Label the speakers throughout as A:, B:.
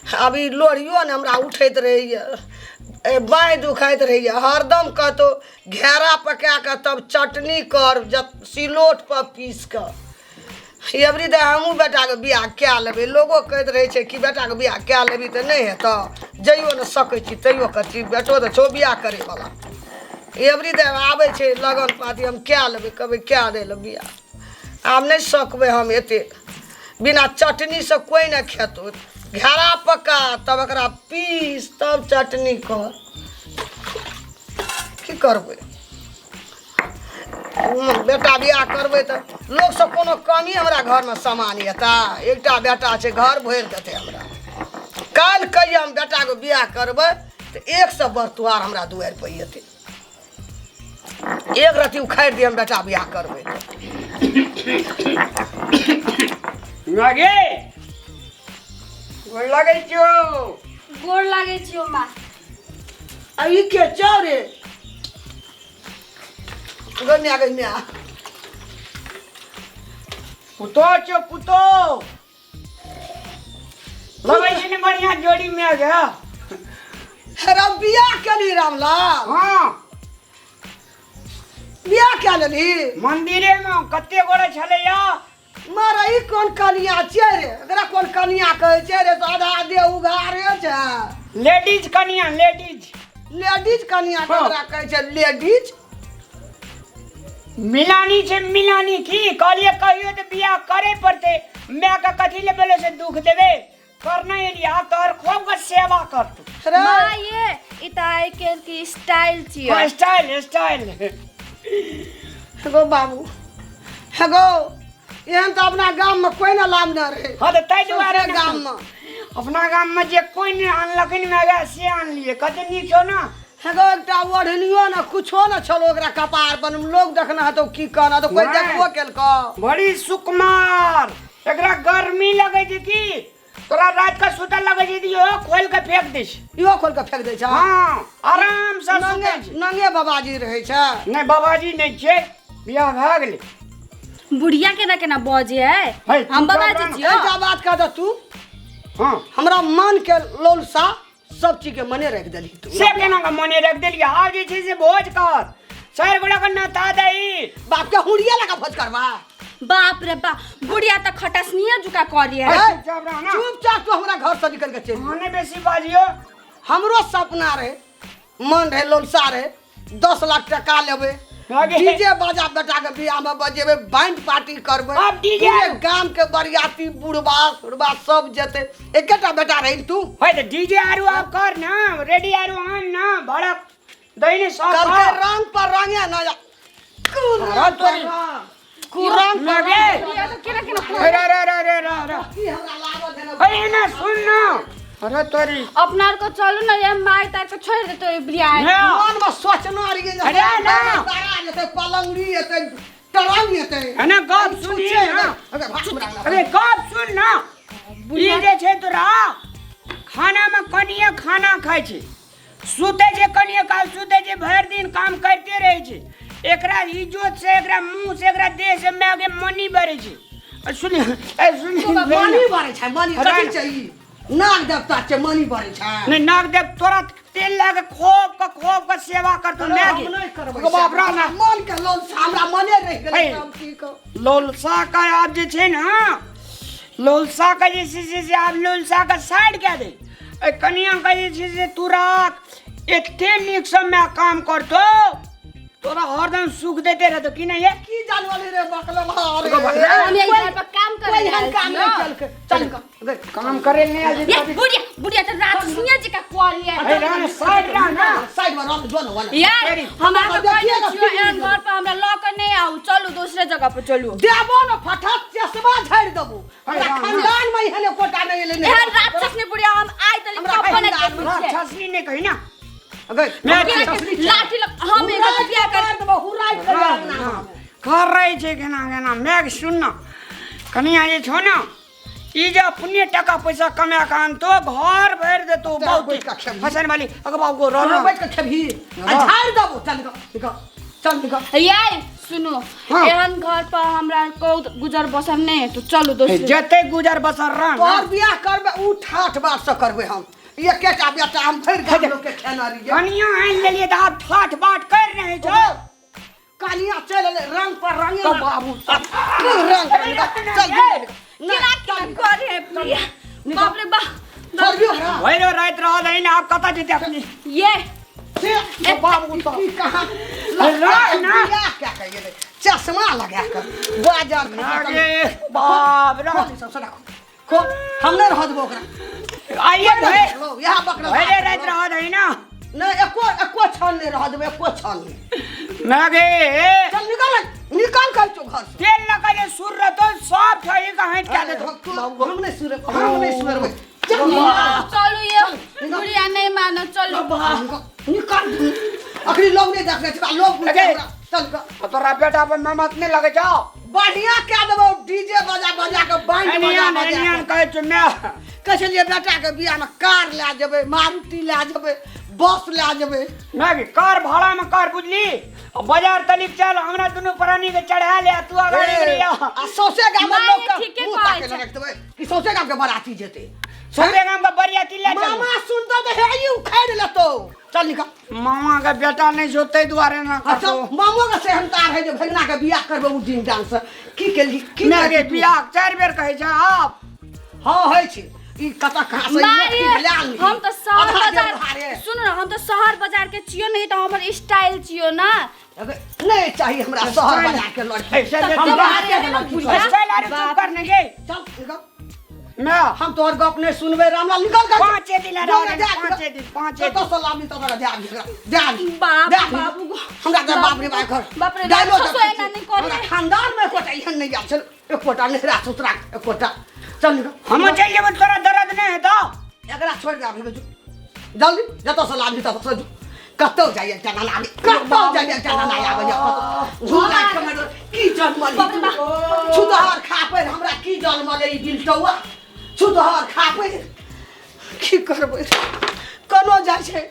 A: आब ई लोढ़ियो ने हमरा उठैत रहैए, बाँहि दुखाइत रहैए। हरदम कतहु घेरा पका कऽ तब चटनी कर सिलौटपर पीस कऽ। एबरी तऽ हमहूँ बेटाके बियाह कए लेबै। लोगो कहैत रहै छै कि बेटाके बियाह कए लेबही तऽ नहि हेतौ, जाइयो नहि सकै छी तैयो कहै छी बेटो तऽ छौ बियाह करैवला। एबरी तऽ आबै छै लगन पाती, हम कए लेबै, कहबै कए दै लए बियाह। आब नहि सकबै हम एतेक, बिना चटनीसँ कोइ नहि खेतौ। घेरा पका तब एकरा पीस तब चटनी कर। की करबै, बेटा बियाह करबै तऽ लोकसँ कोनो कमी हमरा घरमे सामान एता? एकटा बेटा छै, घर भरि देतै हमरा। काल्हि कहिया हम बेटाके बियाह करबै तऽ एक सए बरतुहार हमरा दुआरि पर एतै। एक रति उखाड़ि दिए हम बेटा बियाह करबै।
B: लगे गोर लगै छियौ।
C: गोर लागै छियौ माँ।
A: आ ई के छौ रे? गै माय, गै माय।
B: पुतोह छौ पुतोह। लगै छै ने बढ़िया जोड़ी में आ गया।
A: राम बियाह केली रामलाल?
B: हाँ।
A: बियाह कए लेलही?
B: मंदिरे में कते गोरे छलैया।
A: मारा ई कोन कनिया छियै रे? एकरा कोन कनिया कहै छै रे? आधा देह उघारे छै।
B: लेडीज कनिया, लेडीज।
A: लेडीज कनिया
B: हाँ।
A: केकरा कहै छै लेडीज?
B: मिलानी छै मिलानी। की कहलिए कहियो तऽ बियाह करे पड़तै। माय के कथी ले बोले से दुख देबे करना एलियै, आब तोहर खूब के सेवा करतौ।
A: रे
C: माँ ये ई तऽ आइ काल्हि के स्टाइल छियै।
B: हाँ, स्टाइल स्टाइल।
A: हेगो बाबू हेगो, एहन तऽ अपना गाम में कोई ना लाभ न रहे।
B: हाँ तऽ ताहि दुआरे
A: सौंसे
B: ने
A: गाम में
B: अपना गाम में जे कोई नहि आनलखिन माय से आनलियै। कते नीक छौ ने।
A: हेगो एकटा ओढ़नियो न कुछो न छलो ओकरा कपार पर। लोग देखना हेतौ की कहना तो कोई
B: नहि।
A: देखबो केलको?
B: बड़ी सुकुमार, एकरा गर्मी लगै छै की तोरा रात के सुतल लगै छै तऽ इहो खोल के फेंक दै छै।
A: इहो खोल के फेंक दै छै?
B: हाँ, आराम से
A: नंगे
B: सुतै छै।
A: नंगे बाबाजी रहै छै?
B: नहि, बाबाजी नहि छै, बियाह भए गेलै।
C: बुढ़िया केना केना बजे है।
B: है,
C: हम
B: चुपचाप
C: बाबाजी
B: रह ना।
C: छियौ।
A: एकटा बात कह दे तू।
B: हाँ।
A: हमरा मन के लौलसा सब चीज के मने रख देली तू।
B: से केना के मने रख देली? आब जे छै से भोज कर, चारि गोटा के नता दही।
A: बाप के हुड़िया लगा भोज करबा।
C: बाप रे बाप, बुढ़िया तऽ खटसनिया जुका करी है।
B: है, चुपचाप रह ना।
A: चुपचाप तू हमरा घर से निकल के चल।
B: हाँ, नहीं बेसी बाजियो।
A: हमरो सपना रहे, मन रहे, लौलसा रहे, 10 लाख टका लेबै,
B: आगे।
A: डीजे बाजा बेटा के बियाह में बजेबै, बैंड पार्टी करबै।
B: आब डीजे
A: पूरे गाम के बरियाती बुढ़बा सुढ़बा सब जेतै। एकेटा बेटा रही तू।
B: है तऽ डीजे आरू आब कर ना, रेडी आरू आन ना, भड़क दही ने सब।
A: कल के
B: कर।
A: रंग पर रंगे ना जा।
B: अरे तोरी।
A: कुरंग पर
B: लगे।
C: बुढ़िया तऽ केना केना
B: अरे अरे अरे अरे अरे अरे।
A: की हमरा लागल है?
B: अरे ना सुन ना, अरे तोरी।
C: अपना आर को चलू ना, ये माय तार के छोड़ देतो ई बुढ़िया।
B: ना।
A: मन में सोचना रही जे
B: अरे ना।
A: तारा जेतै, पलंगड़ी एतै, टरंग एतै।
B: है ना, गप सुनी
A: छुच्छे
B: ना।
A: अरे भाग हमरा लग।
B: अरे गप सुन ना, ई जे छै तोरा खाना में कनिए खाना खाइ छै, सुतै छै कनिए काल सुतै छै, भरि दिन काम करिते रहै छै। एकरा इज्जत से, एकरा मुंह से, एकरा देह से माय के मनी बढ़ै छै। आ सुन, ए सुन।
A: मनी भरै छै मनी।
B: अरे
A: कथी
B: ना।
A: छै ई? नाग देवता छै, मनी भरै छै?
B: नहीं, नाग देव तोरा तेल लगा के खोब के खोब के सेवा करतो
A: अरे
B: माय
A: हम
B: के।
A: नहि करबै।
B: ओकर बाप रह ना।
A: मन के लोलसा हमरा मने रहि गेलै।
B: हे।
A: हम की कहू?
B: लोलसा का आब जे छै ने, लोलसा का जे छै से आब लोलसा का साइड कए दे। ए कनिया का जे छै से तू राख, एते नीक से मैं काम करतो, तोरा हरदम सुख देते रहतो की नहीं है?
A: की जानवली रे बकलो रे?
C: हम यही घर पर काम करे
A: कोई
C: ले
A: एहन
C: आयल
A: काम
C: छियौ।
A: नहि केलकै। चल निकल गै।
B: काम करे नहीं आयल
C: ये बुढ़िया, बुढ़िया तऽ राक्षसनिया जकाँ करी है।
B: अरे राम साइड रह ना।
A: साइड में रह जो न वाला।
C: यार
B: तेरी।
C: हमरा के
A: देखिए
C: कहने
A: ना,
C: छियौ
A: फिर
C: एहन घर पर हमरा लऽ के नहि आउ, चलू दोसरे जगह पर चलू।
A: देबो न फटा चश्मा झाड़ि देबो।
B: अरे
A: हमरा
B: राम।
A: खानदान में एहन एकोटा नहि एलै ने।
C: एहन राक्षस ने बुढ़िया हम आइ तक
A: हमरा
C: कपो नहि
A: खानदान
C: देखने छियै।
B: राक्षसनी नहीं कही ना।
A: गै,
B: मैं
C: बुढ़िया के लाठी लग हम एगो
A: हुराइ
C: बियाह
A: के
C: कर
A: मारि देबो, हुराइ के
B: राम,
A: अंगना
B: राम।
A: में।
B: कर रहे छै केना केना मैघ सुन ना, कनिया जे छौ ना, ई जे अपने टका पैसा कमा के आनतो घर भरि देतो।
A: तोरा
B: बहुत
A: बैठ के खेबही।
B: फसन वाली अगर बाबू को
A: तोरा
B: रह
A: बैठ के खेबही आ झाड़ि देबो। चल निकल, निकल, चल निकल।
C: यार सुनो,
B: हाँ।
C: एहन घर पर हमरा को गुजर बसर नहीं है तो चलो दोस्त।
B: जते गुजर बसर रह
A: तोहर बियाह करबे उ ठाठ बाट से करबे हम। एकेटा बेटा हम भरि गाम लोग के खेना रहियै।
B: कनिया आनि लेलियै तऽ आब ठाठ बाट कर रहे छौ।
A: कनिया चलि एलै रंग पर रंग
B: तऽ बाबू
A: रंग चल
C: केना केना करे है प्रिया, बाप रे बाप।
A: छोड़ियो हमरा।
B: भैरो राति रहल है ने, आब कतऽ जेतै अपने?
C: ये
A: से
B: बाबू तऽ
A: ई कहाँ
B: राख ना।
A: बियाह कए कऽ एलै चश्मा लगा कऽ बाजार
B: अरे बाप रे।
A: खोल ई सब राखो खोल, हम नहि रहऽ देबो ओकरा।
B: आइए भै
A: लो इएह बकरा
B: भैरे राति रहल है ना।
A: नहि एको एको क्षण नहि रहऽ देबै, एको क्षण नहि।
B: ना गे
A: चल निकल निकल कहै छौ घर से।
B: तेल लगा जे सुर रहतो सब ठही के हटि कए देतो।
A: हम नहि सुनबै, हम नहि सुनबै। चल निकल।
C: चलो ये बुढ़िया नहीं मानो, चलो
A: निकल। अखनी लोग नहि देखने छै, लोग बुझतै हमरा। चल निकल।
B: तोरा बेटा पर मेहनत नहि लगै छौ?
A: बढ़िया कए देबौ, डीजे बजा बजा के बैंड बजा
B: एनियन
A: बजा
B: एनियन
A: के।
B: कहै छौ माय।
A: कहै छलियै बेटा के बियाह में कार लए जेबै, मारुति लए जेबै, बस लए जेबै।
B: ना गे कार भाड़ा में कार बुझली, बाजार तनिक चल हमरा दुनू प्राणी के चढ़ा ले, तू अगाड़ी
A: ए,
B: बढ़िया।
A: आ सौंसे गाम
C: माय
A: लोग के
C: ठीके
A: मुँह
C: कहै
A: ताकै
C: छै।
A: लए रख देबै कि सौंसे गाम के बराती जेतै।
B: सौंसे गाम के बरियाती ले चल।
A: मामा सुनतो तऽ हे ई उखाड़ि लेतौ। चल निकल।
B: मामा के बेटा नहीं छौ ताहि दुआरे ना
A: अच्छा
B: करतौ।
A: मामो के सेहनतार है जे भगना के बियाह करबै उ दिन डांस की केलही की
B: ना गे
A: केलही तू?
B: बियाह 4 बेर कहै छै आब।
A: हाँ होइ छै ई कतऽ कहाँ से ई
C: मारे,
A: लड़की भेला आनली?
C: हम तो शहर
A: आधा
C: बाजार
A: देव हारे।
C: सुन ना, हम तो शहर बाजार के छियो नहीं तो हमर स्टाइल छियो ना।
A: अबे, नहीं चाहिए हमरा शहर बाजार के लड़की।
B: ऐसे
C: तब
A: हम
C: तो
A: बाहर
C: मारे
A: के
C: ना
A: लड़की
C: बुढ़िया।
A: चाही।
B: स्टाइल आरे चुप करने गे।
A: चल निकल।
B: मैं
A: हम तोहर गप नहीं सुनबे रामलाल, निकल कर।
B: पाँचे दिन रह
A: जो
B: दे,
A: जा,
B: पाँचे दिन, पाँचे
A: कतऽ से लाबी तोरा दे आबी एकरा, दे आबी।
C: बाप
A: दे आबी।
C: बाबू गो।
A: हमरा तऽ बाप रे बाप घर।
C: बाप रे,
A: डायलो
C: राक्षसो
A: देखै
C: एना
A: छी।
C: नहि करे।
A: हमरा खानदान में एकोटा एहन नहि आयल छल, एकोटा नहि सुतरा एकोटा। चल निकल।
B: हम चलि जेबै तोरा दर्द नहि हेतौ।
A: एकरा छोड़ि दे आबी जो। जल्दी जतऽ से लाबी ततऽ से जो। कतौ जाइए एकटा नाना आबी, कतौ जाइए एकटा नाना आबैए, कतौ। झूला कमर की जन्मल छुतहर खा पड़ि हमरा की जन्मल ई बिलटौआ छुतहर खा पड़ि की करबै कोनो जाइ छै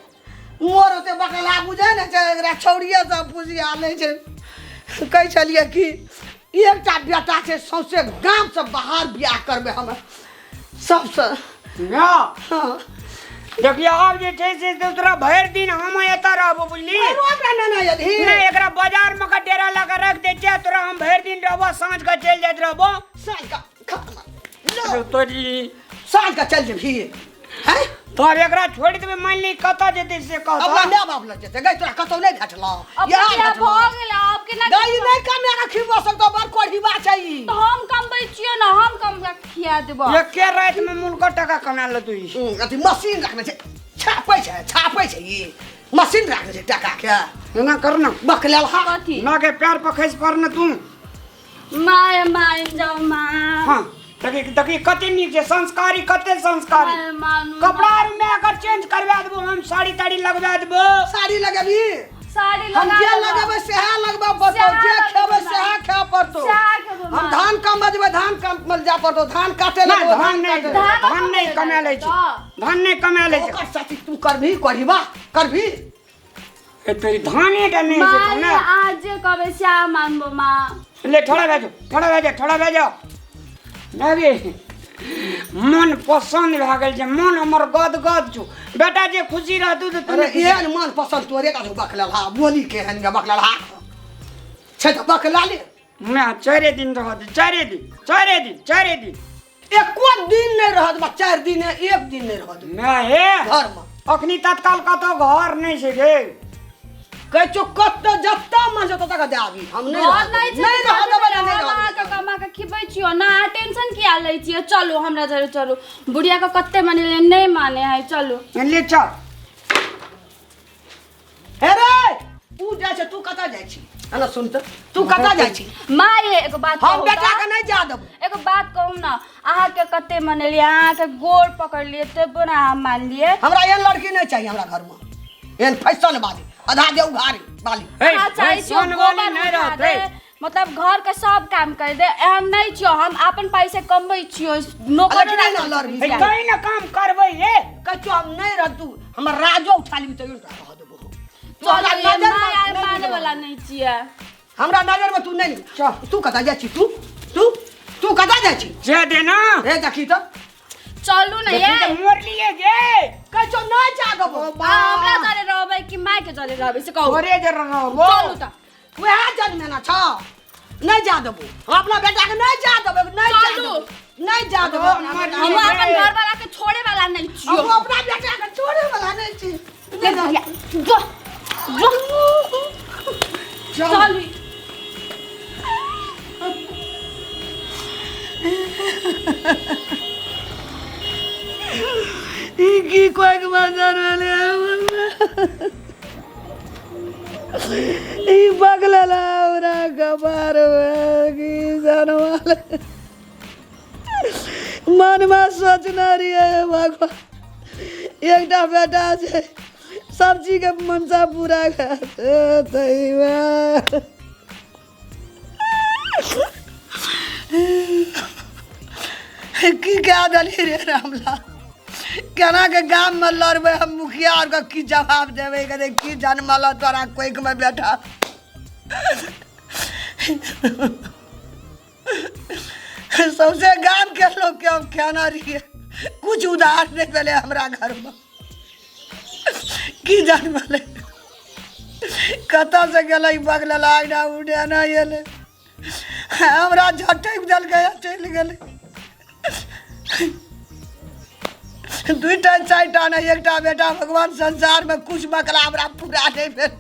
A: मोर ओते बकला बुझै ने छै एकरा छौड़िए सब बुझिया लै छै। कहै छलियै कि एकटा बेटा छै सौंसे गामसँ बाहर बियाह करबै हम सबसँ।
B: हाँ
A: हाँ
B: देखियो आब जे छै से तोरा भरि दिन हम एतऽ रहबो बुझली।
A: ओकरा नेने एलही?
B: नहीं एकरा बाजार में का डेरा लगा रख दे छियै, तोरा हम भरि दिन रहबो साँझ के चलि जाइत रहबो।
A: साँझ के खत्म। लो,
B: तोरी
A: साँझ के चलि जेबही हैं?
B: तब एकरा छोड़ि देबै मान ली कतऽ जेतै से कह
A: अपना माय बाप लग जेतै गै, तोरा कतौ नहि भेटलौ?
C: अब
A: यहाँ
C: बियाह
A: भेटलौ।
C: भऽ गेल, आब केना
A: गै ई नहि कमे के खिबो सकतौ, बड़ कोढ़ीबा छै ई।
C: तो हम कमबै छियो ना, हम कम के खिया देबो।
B: एके राति में मुल्को टका कमा लेतौ ई।
A: अथी मशीन रखने छै, छापै छै, छापै छै ई मशीन रखने छै टका के।
B: एना कर ना
A: बकलेल हा।
C: कथी?
B: ना के पैर पर खसि पड़ ना तू।
C: My my जाओ माँ।
B: हाँ देखी देखी कते नीक छै संस्कारी, कते संस्कारी।
C: My मानू।
B: कपड़ा आर में अगर चेंज करवा देबो हम, साड़ी ताड़ी लगवा देबो।
A: साड़ी लगेबी?
C: साड़ी
A: हम
C: लगा
A: जे
C: देबो।
A: लगेबै सेहे लगबऽ पड़तौ,
C: सेहे
A: जे खेबै
C: लगेबै।
A: सेहे खाय पड़तौ।
C: सेहे खेबै
A: हम
C: माँ।
A: धान कम बजबै, धान कम जाय पड़तौ, धान काटे
B: ना
A: लगबौ,
B: धान नहीं
A: काटे
C: धान
B: धान नहीं कमा लै छै, धान नहीं कमा लै छै।
A: ओकर साथी तू करभी करहीबा करभी?
B: ए तोरी धाने टा नहीं छै
C: माँ
B: ना।
C: आज जे कहबै सेहे मानबो माँ।
B: ले ठड़ा भए जाओ, ठड़ा भए जाओ, ठड़ा भए जाओ। अरे मन पसंद भए गेल छै, मन हमर गद गद छौ बेटा, जे खुशी रहतौ तऽ तू।
A: अरे एहन मन पसंद तोरे का बकलेल हा, बोली के एहन के बकलेल हा छै तऽ बकला ले।
B: मैं 4 दिन रहत, 4 दिन, 4 दिन, 4 दिन।
A: एको दिन नहि रहत बा, 4 दिन है, एक दिन नहि रहत
B: मैं हे
A: घर में।
B: अखनी तत्काल कतौ घर नहीं छै गे।
A: कहै छौ कतौ जतऽ मन छै ततऽ दे आबी, हम नहि
C: घर
A: रहब
C: नहीं छै
A: नहि
C: तऽ
A: रहऽ देबै ने, नहि
C: हम
A: रहऽ
C: अहाँके
A: देबै।
C: कमा के खिबै छियो ना, अहाँ टेंशन किया लै छियै? चलू हमरा जरे चलू, बुढ़िया के कते मानेलियै नहीं माने है, चलू
B: ले चल।
A: हे रे तू जाइ छै, तू कतऽ जाइ छी? एना सुन तऽ, तू कतऽ जाइ छी?
C: माँ ये एगो बात
A: हम
C: कहू
A: बेटा
C: तऽ?
A: के नहि जा देबौ।
C: एगो बात कहू ना, अहाँके कते मनेलियै, अहाँके गोड़ पकड़लियै तबो ना अहाँ मानलियै।
A: हमरा एहन लड़की नहि चाहिए हमरा घरमे, एहन फैशन वाली, आधा दे उघारी वाली।
B: हे,
C: अहाँ चाहै छियै
B: फैशन वाली
C: गोबर
B: नहि
C: उठा
B: रहतै।
C: दे, मतलब घर के सब काम कर दे, एहन नहीं छियो। हम अपन पैसे कमबै छियो, नौकर
A: लेकिन नहीं ना लड़बी।
B: हे, कहीं ना काम करबै हे।
A: कहै छियौ हम नहि रहतू, हमर राजो उठा लेबी तैयो नहि रहऽ देबौ।
C: चलू
A: तोरा
C: ये
A: नजर
C: माय
A: नहि
C: माने
A: देबौ।
C: वाला नहीं छियै।
A: हमरा नजर में तू नहीं।
B: चल।
A: तू कतऽ जाइ छी? तू तू तू कतऽ जाइ छी?
B: जे दे ना।
A: हे देखी तऽ।
C: चलू ने
B: देखी
C: ये।
B: तऽ मोरलिए गे।
A: कहै छौ नहि जा देबो।
C: आ, हमरा जरे रहबै कि माय के जरे रहबै से कहू।
B: तोरे जे रहबो।
C: चलू तऽ।
A: वएह जन्मेना छ, नहि जा देबो हम अपना बेटा के, नहि जा देबो, नहि जा
C: चलू।
A: देबो, नहि जा देबो अपना
B: मर
A: बेटा के।
C: हम अपन घर वाला के छोड़े वाला नहीं छियो।
A: हम अपना बेटा के छोड़े वाला नहीं छी।
C: ले भैया, जो जो।
B: चल।
C: चलू।
A: ई की कोई के मजर भेलै? ई बगल हमरा कपार की जानवर मनमे सोचने रहियै, भगवान, एकटा बेटा छै, सब चीजके मनसा पूरा कर तैमे की कए देलियै रे रामलाल? केना के गाममे लड़बै हम? मुखिया आरके की जवाब देबै? कहतै की जनमल तोरा कोखिमे बेटा? सौंसे गामके लोकके हम खेने रहियै, कुछ उधार नहि भेलै हमरा घरमे। की जनमलै? कतऽसँ गेलै बगलला? आइना उडेना एलै, हमरा झटकि देलकै आ चलि गेलै। दुइटा चारिटा नहि, एकटा बेटा। भगवान, संसारमे कुछ बकला हमरा पूरा नहि भेल।